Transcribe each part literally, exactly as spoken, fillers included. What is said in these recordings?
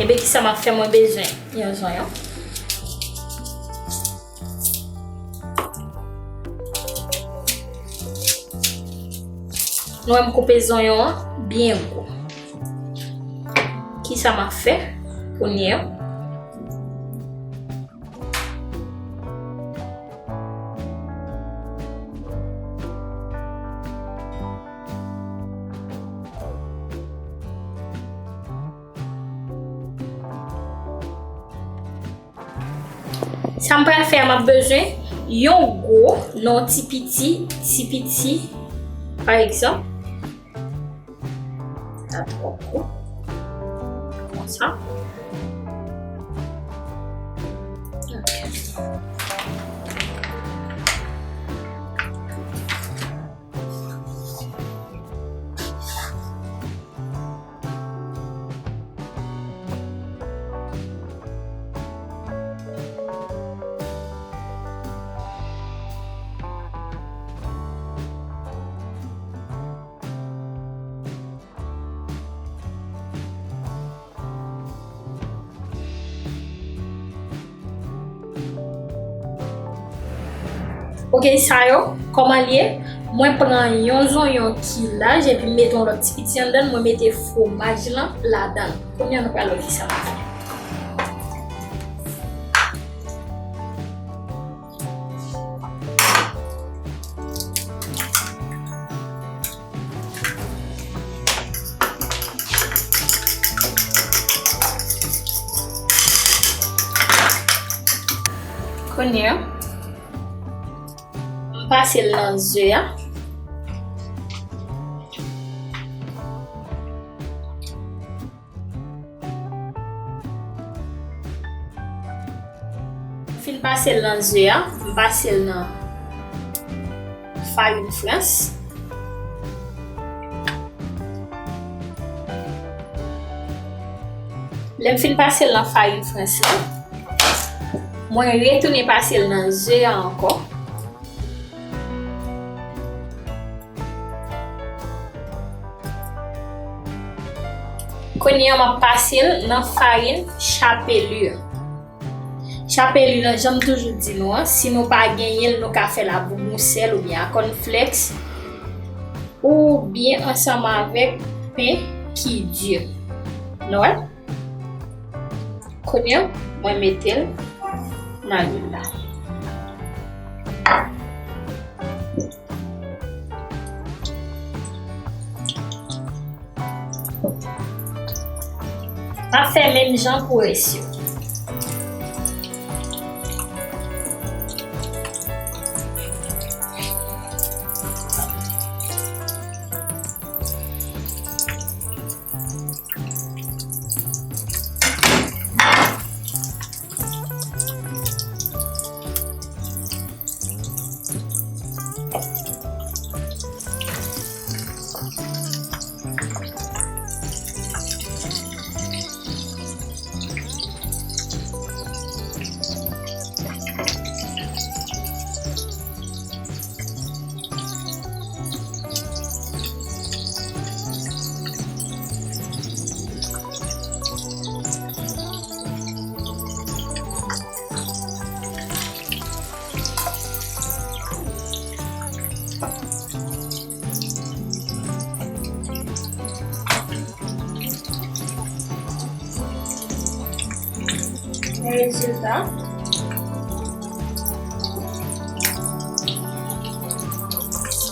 Ebyen, kisa m ap fè? Mwen bezwen yon zonyon. Nou wè m koupe zonyon an byen gwo. Kisa m ap fè kounye a? Sa m pral fè a, m ap bezwen yon gwo, non, ti piti, ti piti, pa egzanp. Sa twò gwo. Konsa. Ok. Ok, sa yo, kòman l ye? Mwen pran yon zonyon ki laj epi m mete yon lòt ti piti anndan l, mwen mete fwomaj lan ladan l. Kounye a nou pral wè kisa m ap fè. Kounye a, m pase l nan ze a. Fin pase l nan ze a, m pase l nan farin frans. Lè m fin pase l nan farin frans lan, mwen retounen pase l nan ze a ankò. Kounye a, m ap pase l nan farin chapelure. Chapelure lan, jan m toujou di nou an, si nou pa genyen l, nou ka fè l a boubon sèl oubyen a kònflèks, oubyen ansanm avèk pen ki di. Nou wè? Kounye a, mwen mete l nan lwil la. M ap fè menm jan pou rès yo. Men rezilta.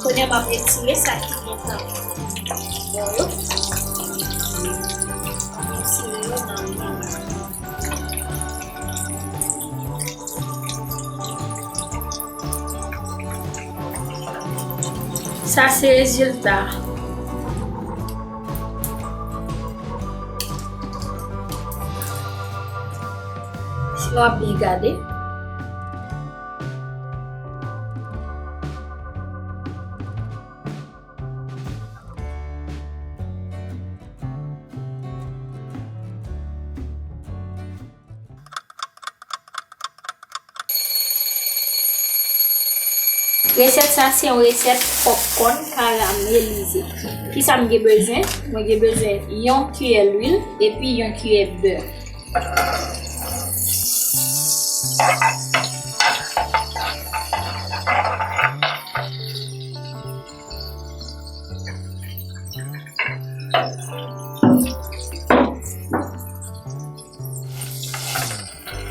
Kounye a m ap retire sa ki gentan bon yo. M ap retire yo nan men. Sa se rezilta. Si nou ap byen gade. Resèt sa se yon resèt popcorn karamelize. Kisa m gen bezwen? Mwen gen bezwen yon kiyè lwil epi yon kiyè bè. M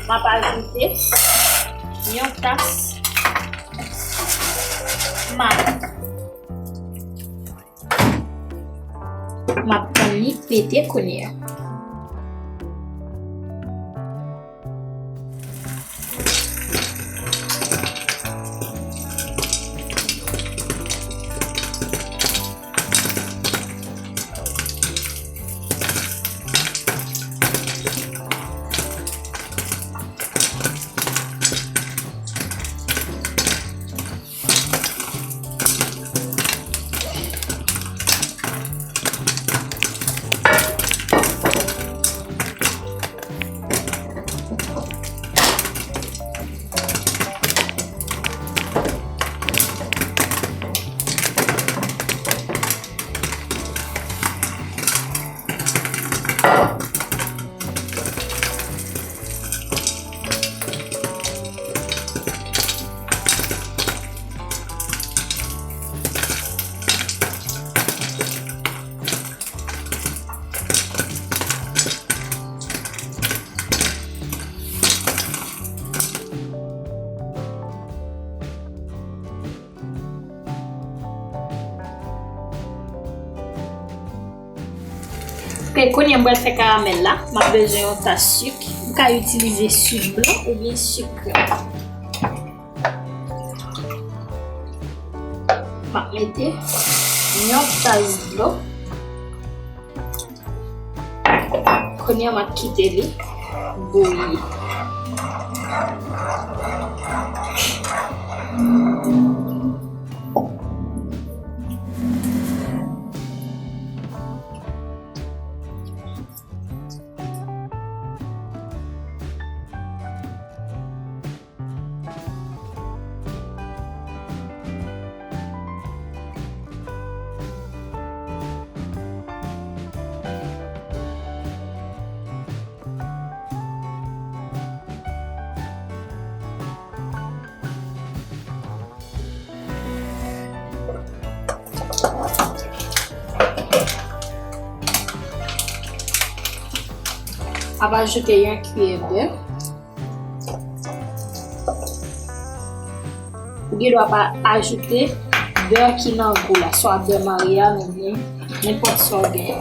ap ajoute yon tas magi. M ap tann li pete kounye a. Ok, kounye a m pral fè karamèl la. M ap bezwen yon tas sik. Ou ka itilize sik blan oubyen sik krèm. M ap mete yon tas dlo. Kounye a m ap kite li bouyi. M ap ajoute yon kiyè bè. Ou gen dwa pa ajoute bè ki nan gou la, swa bè Maria oubyen nenpòt sa w genyen.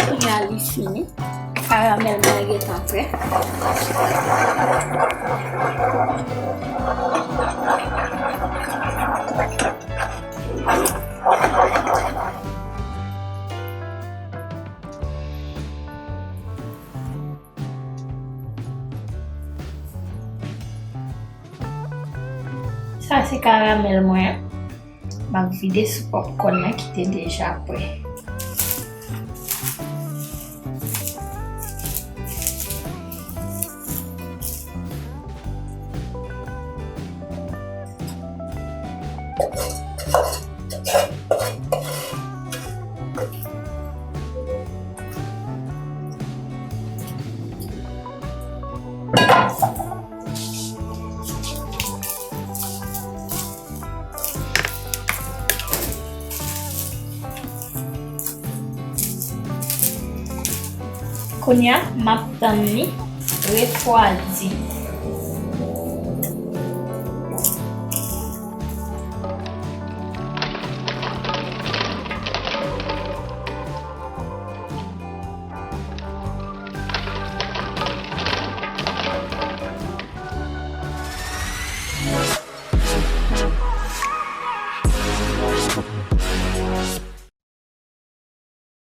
Kounye a li fini. Karamèl mwen gentan prè. Sa se karamèl mwen an. M ap vide sou popcorn nan ki te deja prè. Kounye a, m ap tann li refwadi.